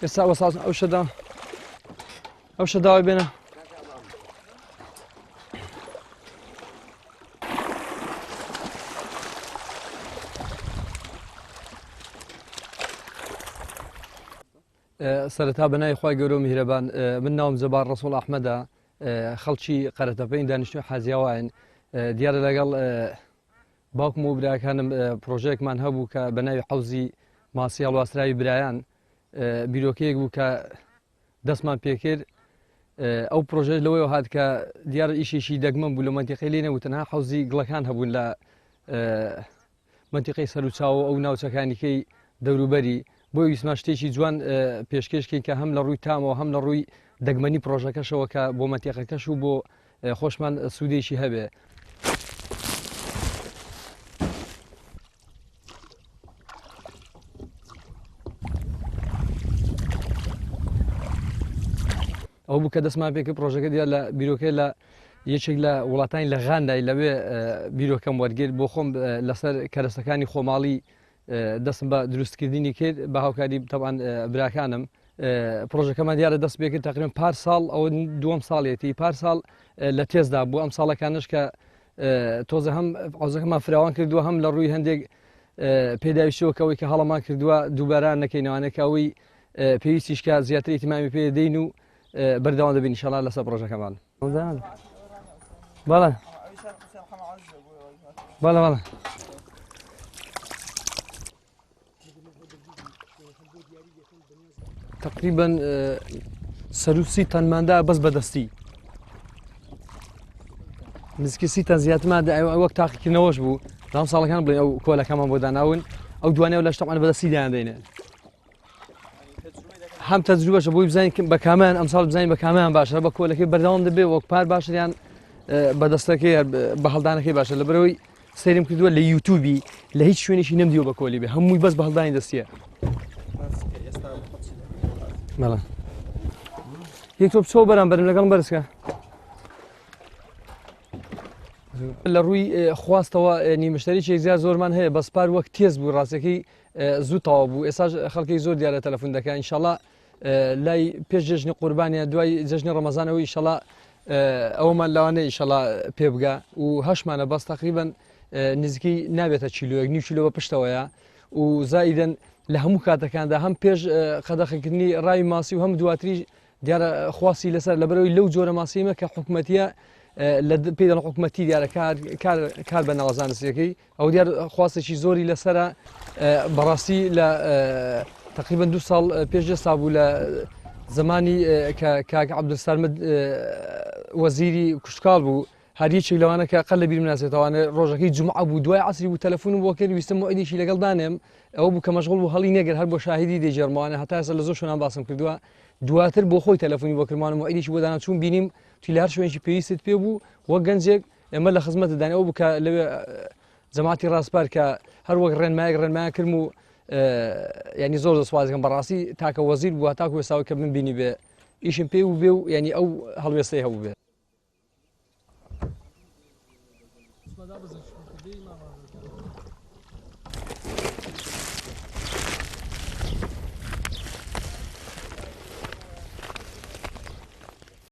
ئێستا وەساز ئەو شەدا ئەو شەداوای بێنە. سەرەتا بە ناوی خوای گەورە و میهرەبان من ناوم جەبار ڕەسوڵ ئەحمەدە خەڵکی قەرەتەپەین دانیشتوی حازیاواین دیارە لەگەڵ باوکم و براکانم پرۆژەیەکمان هەبوو کە بە ناوی حەوزی ماسی هەڵواسراوی برایان بیرۆکەیەک بوو کە دەستمان پێکرد ئەو پرۆژەیە لەوەیەوە هات کە دیارە ئیشێکی دەگمەن بوو لە مەنتیقەی لێ نەبوو تەنها حەوزی گڵەکان هەبوون لە مەنتیقەی سەروچاو و ئەو ناوچەکانیکەی دەوروبەری بۆ ویستمان شتێکی جوان پێشکێشکەین کە هەم لە ڕووی تامەوە هەم لە ڕووی دەگمەنی پرۆژەکەشەوە کە بۆ مەنتیقەکەش و بۆ خۆشمان سوودێکی هەبێ. ئەو بوو کە دەستمان پێکرد پرۆژەکە دیار لە بیرۆکەی لە یەکێک لە وڵاتانی لە غاندای لەوێ بیرۆکەم وەرگرت بۆ خۆم لەسەر کەرەسەکانی خۆماڵی دەستم بە دروستکردنی کرد بە هاوکاری تەبان براکانم پرۆژەکەمان دیارە دەست پێکرد تقریبا پار ساڵ ئەو دووەم ساڵێتی پار ساڵ لە تێزدا بوو ئەم ساڵەکانش کە تۆزە هەم حوزەکەمان فراوان کردووە هەم لە ڕووی هەندێک پێداویستیەوە کە ئەوەی کە هەڵەمان کردووە دووبارە نەکەینەوانێک ئەوەی پێویستیش کە زیاتر ئیتمامی پێ دەین و بەردەوام دەبین ئینشاڵڵا لەسەر پرۆژەکەمان. بەڵێ بەڵێ بەڵێ. تقریبا سەروسی تەنماندا بەس بەدەستی نزیکی سی تەن زیاترمان دا وەک تاقیکردنەوەش بوو لەم ساڵەکان بڵێن ئەو کۆلەکەمان بۆ داناون ئەو دوانەوە لە شتەمان بەدەستی دایان دەینێ هەم تەجروبەشە بۆی بزانین بە کامیان ئەمساڵ بزانین بە کامیان باشە بە کۆلەکەی بەردەوام دەبێ وەک پار باشە یان بەدەستەکەی بە هەڵدانەکەی باشە لە بەرەوەی سەیرم کردووە لە یوتوبی لە هیچ شوێنێکی نەمدیوە بە کۆلی بێ هەمووی بەس بە هەڵدانی دەستیە بەڵێ یەک تۆ بچۆ بەرامبەرم لەگەڵم بەرزکە لە ڕووی خواستەوە نیمشتەریی زیاد زۆرمان هەیە بەس پار وەک تێز بوو ڕاستەکەی زوو تەواو بوو ئێساش خەڵکی زۆر دیارە تەلەفۆن دەکە ئینشاڵا لای پێش جەژنی قوربانیە دوای جەژنی ڕەمەزانەوە ئیشەڵا ئەومان لەوانەیە ئیشەڵا پێ بگا و هەشمانە بەس تقریبا نزیکەی نابێتە کیلۆیەک نیو کیلۆ بە پشتەوەیە و زائیدەن لە هەموو کاتەکاندا هەم پێش قەدەخەکردنی ڕاوی ماسی و هەم دواتریش دیارە خواستی لەسەر لەبەرەوەی لەو جۆرە ماسیمە کە حکومەتیە لە پێی دەڵێن حکومەتی دیارە کار کار کار بە ناوەزانستیەکەی ئەو دیار خواستێکی زۆری لەسرە بەڕاستی لە تقریبا دو ساڵ پێش ئێستا بوو لە زمانی کە کاک عەبدولسەمەد وەزیری کشتکاڵ بوو هەر یەکێک لەوانە کە قەت لە بیرم ناچێتەوانێ ڕۆژەکەی جومعە بوو دوای عەسری بوو تەلەفۆنم بۆ کرد ویستم موعیدێکی لەگەڵ دانێم ئەوە بوو کە مەشغوڵ بوو هەڵی نەگرت هەر بۆ شاهیدی دەیگێڕمەوانێ هەتا ئێستا لە زۆر شوێنان باسم کردووە دواتر بۆ خۆی تەلەفۆنی بۆ کردمانە موعیدێکی بۆ دانا چوون بینیم وتی لە هەر شوێنێکی پێویستت پێ بوو وەک گەنجێک ئێمە لە خزمەتت داین ئەوە بوو کە لەوێ جەماعەتی ڕاسپار کە هەر وەک ڕێنمایەک ڕێنمایان کردم و یعنی زۆر زۆر سوپاس دەکەم بەڕاستی تاکە وەزیر بوو هەتاکو ئێستاوە کە من بینی بێ ئیشم پێ بوو بێ و یعنی ئەو هەڵوێستەی هەبوو بێ.